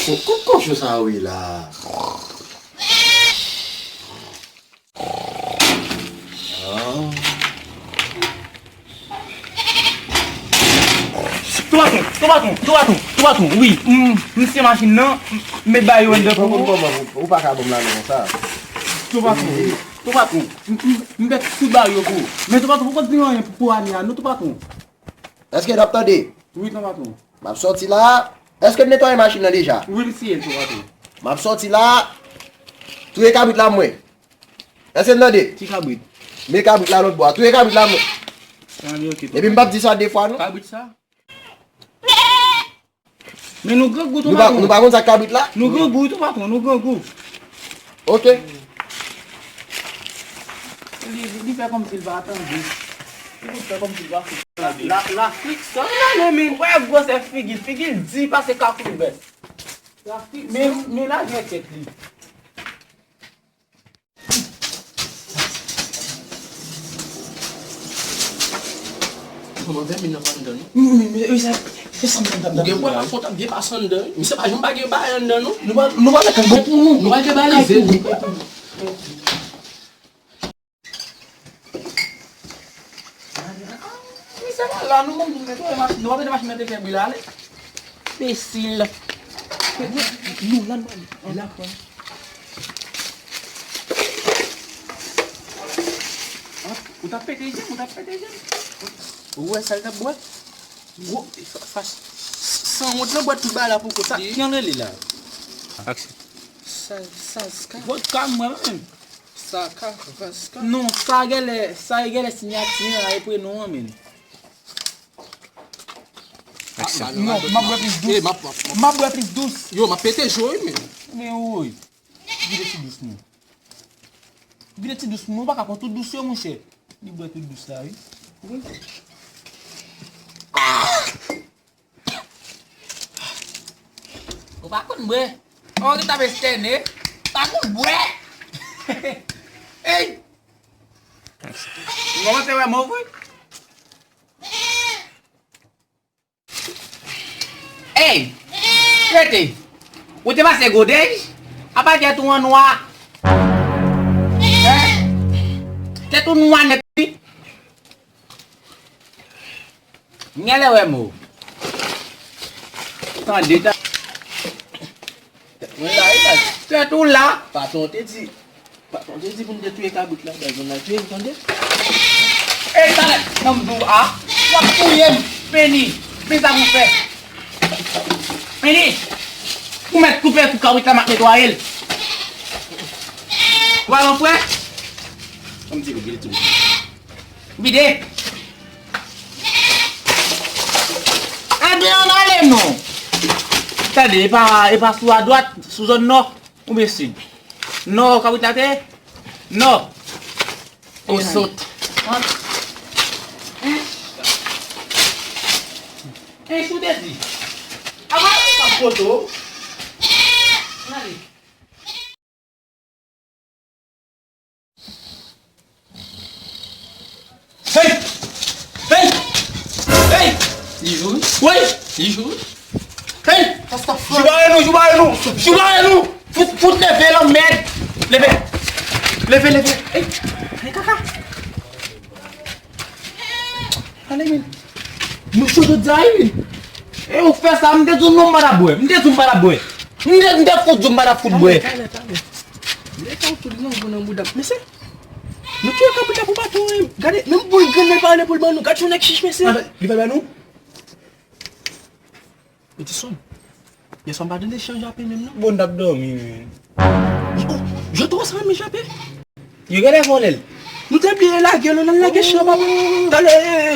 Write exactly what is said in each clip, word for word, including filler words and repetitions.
Kot kochon sa yo ye la? Ah. Tonton, tonton, tonton, tonton, wi, m, m se machin nan, m, m met bagay yo anndan pou ou. Ou pa ka ban m lajan konsa. Tonton, tonton, m, m, m met tout bagay yo pou ou. Men tonton, ou pa di anyen pou, pou ane a, non, tonton. Èske n ap tande? Wi, tonton. M ap sòti la. Èske n netwaye machin nan deja? Wi, m siye l, tonton. M ap sòti la. Touye kabrit la, mwen. Èske n tande? Ki kabrit? Men kabrit la lòt bò a. Touye kabrit la, mwen. Epi m p ap di sa de fwa, non. Kabrit sa? Men nou grangou, tonton. Nou pa konn sa k kabrit la? Nou grangou, tonton, nou grangou. Ok. Li, li, li fè kòmsi l pa tande. Li fè kòmsi l pa tande. La, la, Lafrik san nan men. Wè gwosè figi l, figi l di pase kakou l bèt. Lafrik san. Men, men lajè tèt li. Kòman vèmin nan pa anndan, non? Men, men, men, e sa, e sa m t ap di. Ou gen bwè pa fon, t ap byen pase anndan, wi. Misye pa janm pa gen bagay anndan, non. Nou pa, nou pa met yon bon pou nou. Nou pa gen bagay pou nou. Misye pa la, nou menm nou netwaye machin, nou pa mete machin nan te fè bri la ale. Enbesil. Nou la, nou ale. Ou t ap pete je m, ou t ap pete je m. Ou wè sa l t ap bwè? Gwo, fa-, fa-, sanwont lan bwè tout bagay la pou kont sa. Ki jan l rele la? Aksyon. Sa, sa, sa. Vodka m wè menm. Saka, Vaska. Non, sa genlè, sa genlè siyati an, e prenon an menm. Aksyon. Non, m ap bwè plis dous. M ap bwè plis dous. Yo, m ap pete je w, wi, men. Men woy. Vide ti dous nou. Vide ti dous nou, ou pa ka pran tout dous yo, monchè. Li bwè tout dous la, wi. Ou pa konn bwè. Ou ki t ap estène. Pa konn bwè. Ey! M kòmanse wè mò vre. Ey! Rete! Ou te pase godej? Apa tèt ou an nwa? Hein? Tèt ou nwa nèt, wi. M genlè wè mò. Tande, ta-, tèt mwen la, wi, la. Tèt ou la. Patwon te di, patwon te di pou n te touye kabrit la, bèl zòn la touye, nou tande? E talè, nan m di w a, w ap touye m, Meni, men sa pou fè. Meni, ou mèt koupe kou kabrit la, m ap netwaye l. Ou pa wè frè? Ban m di w, vide ti bout. Vide. Ann ale non. Tande, e pa, e pa sou adwat, sou zòn nò, oubyen sid? Nò, kabrit la te? Nò. Ou sot. Hein? Hein, si w te di. Apa sa foto? Ann ale. Hey! Hey! Hey! Li jwe? Wi! Li jwe? Hey! Jou bare nou, jou bare nou! Jou bare nou! Fout, fout leve lanmèd! Leve! Leve, leve! Hey! Hey, kaka! Ale, men. Nou cho jodi a, wi, men. E ou fè sa, m te di w non, m pa t ap bwè. M te di w m pa t ap bwè. M te, m te fout di w m pa t ap fout bwè. Talè, talè, talè. Lè ka ou tou li nan gou nan bouda. Mesye, nou touye kabrit la pou baton, wi. Gade, menm boul grenn nan li pa rele pou l ban nou. Gad yon nèg chich, mesye. Li pa ban nou? Piti sonm. Yè swa m pa tande chan Jape menm non. Bon, n t ap dòmi, men. Yo, yo twò sa men Jape. Yo genlè vòlè l. Nou te bliye lage l, nou al lage chan, papa. Talè,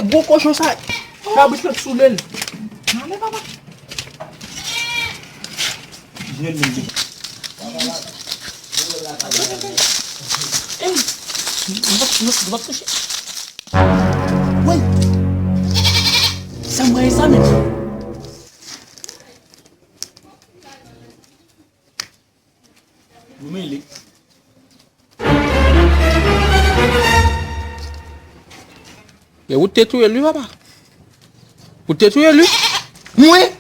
gwo kochon sa. Kabrit la t sou lè l. Nan men, papa. Jwenn li. Ey, nou p ap, nou, nou p ap touche. Woy! Sa mwen sa menm. Nou mele. Men ou te touye l wi, papa. Ou te touye l wi. Mwen?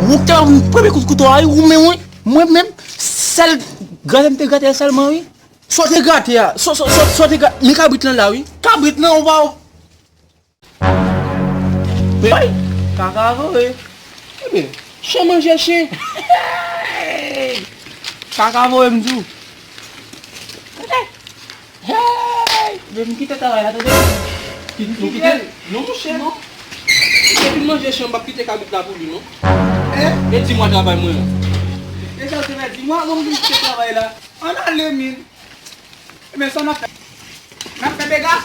Ou te premye kout kouto a, wi, ou menm, wi. Mwen menm, sèl grate m te grate a sèlman, wi. Sa w te grate a, sa, sa, sa, sa w te grate, men kabrit lan la, wi. Kabrit lan, ou pa. Men, kaka voye. Ebyen, chen manje chen. Kaka voye, m di w. Hey! Men m kite travay la, tande. Ki-, nou kite l? Non, monchè. Non. Depi l manje chen, m p ap kite kabrit la pou li, non. Eh? E di mwa travay mwen an. Deja, ou te fè di mwa, bon, m vin kite travay la. Ann ale, min. Ebyen, sa n ap fè? N ap fè dega?